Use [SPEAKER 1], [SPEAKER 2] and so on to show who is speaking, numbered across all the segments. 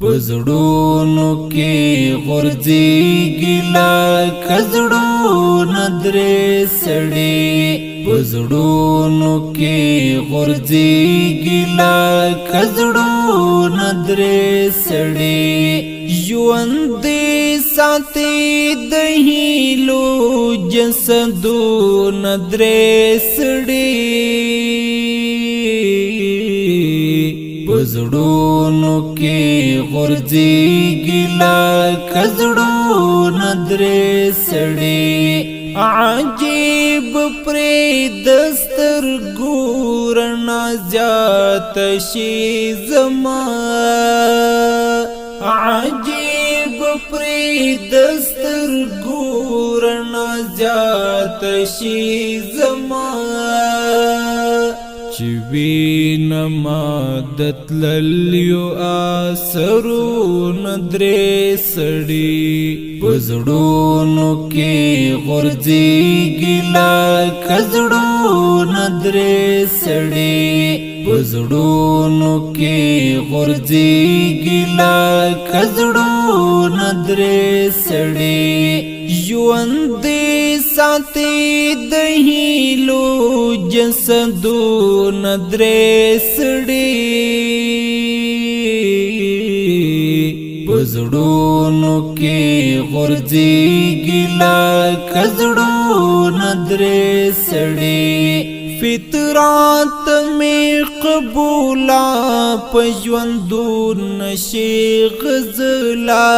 [SPEAKER 1] پزړونو کې غورځيږي لکه زړونه درې سړي، پزړونو کې غورځيږي لکه زړونه درې سړي. ژوند دې ساتي د هیلو جسدونه درې سړي، پزړونو کې غورځيږي لکه زړونه درې سړي. عجیب پرې دستر ګورنا زیات شي زما، عجیب پرې دستر ګورنا زیات شي زما، چې وینما د تللیو آسرونه درې سړي. پزړونو کې غورځيږي لکه زړونه درې سړي، پزړونو کې غورځيږي لکه زړونه درې سړي. ژوند دې ساتي د هیلو جسدونه درې سړي، پزړونو کې غورځيږي لکه زړونه درې سړي. فطرات می قبولا پژوندون نشي غزلا،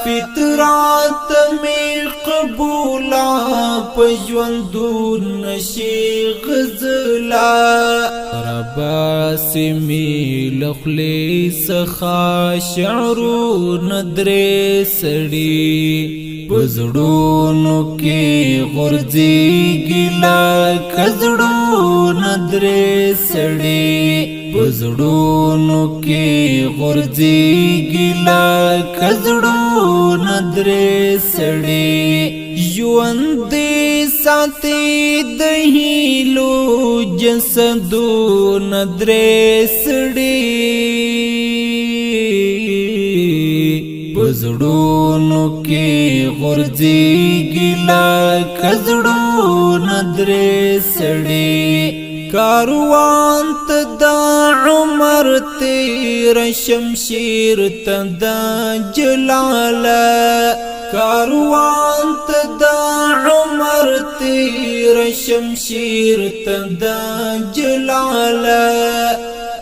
[SPEAKER 1] فطرات می قبولا پژوندون نشي غزلا. ربا سمی لخلی سخا شعرونه درې سړي، پزړونو کې غورځيږي لکه زړونه درې سړي، پزړونو کې غورځيږي لکه زړونه درې سړي. ژوند دې ساتي د هیلو جسدونه درې سړي، پزړونو کې غورځيږي لکه زړونه درې سړي. کاروان ته د عمر تیر شمشیر ته د جلاله، کاروان ته د عمر تیر شمشیر ته د جلاله.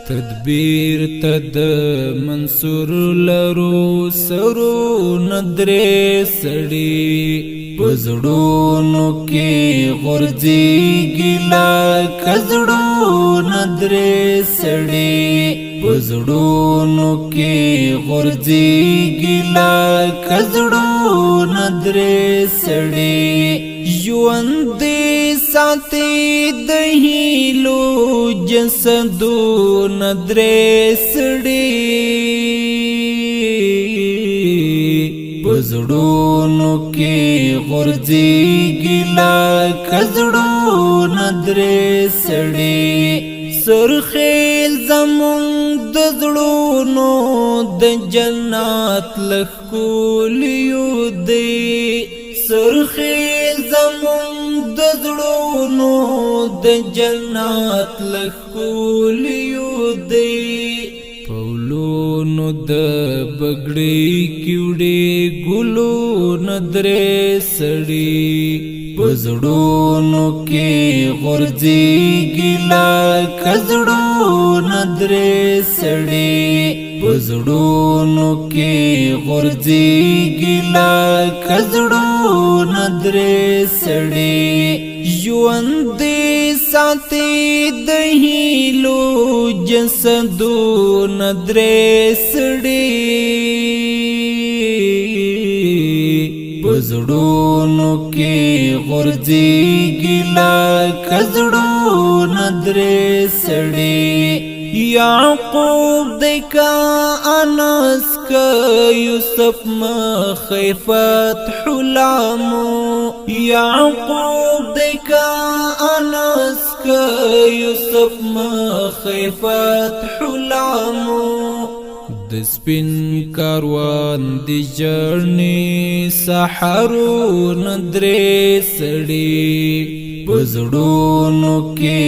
[SPEAKER 1] تدبیر تد منصور لرو سرو ندرې سړي، پزړونو کې غورځيږي لکه زړونه درې سړي، پزړونو کې غورځيږي لکه زړونه درې سړي. ژوند دې ساتي د هیلو جسدونه درې سړي، پزړونو کې غورځيږي لکه زړونه درې سړي. سرخیل زمون د زړونو د جنات لخکولیو دی، سرخیل زمون د زړونو د جنات لخکولیو دی. پولونو د بګړی کیوړي ګلونه درې سړي، پزړونو کې غورځيږي لکه زړونه درې سړي، پزړونو کې غورځيږي لکه زړونه درې سړي. ژوند دې ساتي د هیلو جسدونه درې سړي، پزړونو کې غورځيږي لکه زړونه درې سړي. یعقوب دی کا انس کا یوسف مخی فتح لامو، یعقوب دی کا انس کا یوسف مخی فتح لامو. د د سپین کاروان د جرنی سحرونه درې سړي. په زړونو کې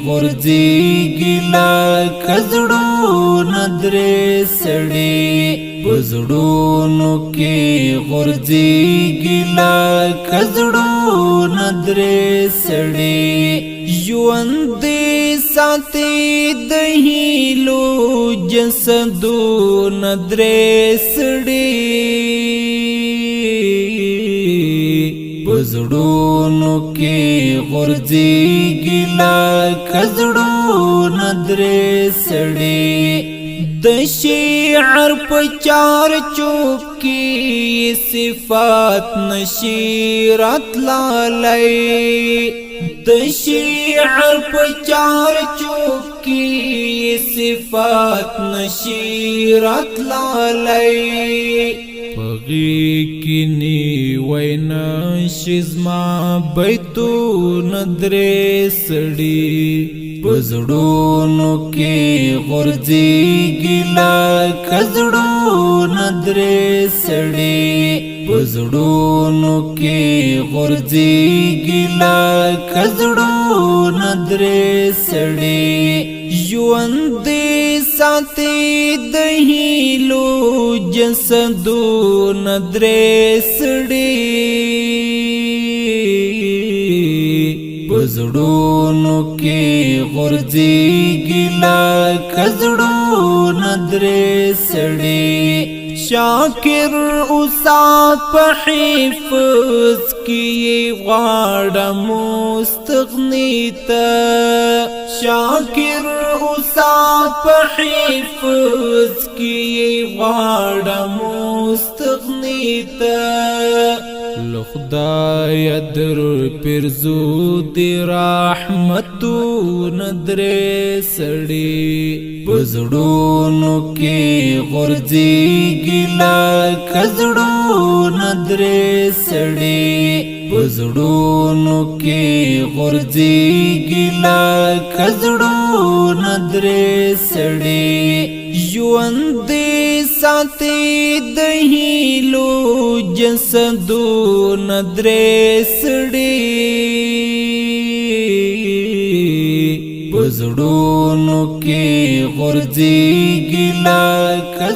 [SPEAKER 1] غورځېږي لکه زړونه درې سړي. په زړونو کې غورځېږي لکه زړونه درې سړي. ژوند ساتي د هیلو جسدونه درې سړي. په زړونو کې غورځېږي لکه زړونه درې سړي. د شعر په چار چوب کې صفات نشي راتللی. د شعر په چار چوب کې صفات نشي راتللی. په غېږ کې نیوی نشي زما بیتونه درې سړي. په زړونو کې غورځېږي لکه زړونه درې سړي. په زړونو کې غورځېږي لکه زړونه درې سړي. ژوند ساتي د هیلو جسدونه درې سړي. په زړونو کې غورځېږي لکه زړونه درې سړي. شاکر اوسات په حفظ کې غواړم مستغنی ته. شاکر اوسات په حفظ کې غواړم مستغنی ته. له خدایه در پیرزو دي رحمتونه درې سړي. په زړونو کې غورځېږي لکه زړونه درې سړي. په زړونو کې غورځېږي لکه زړونه درې سړي. ژوند ساتي د هیلو جسدونه درې سړي. په زړونو کې غورځېږي لکه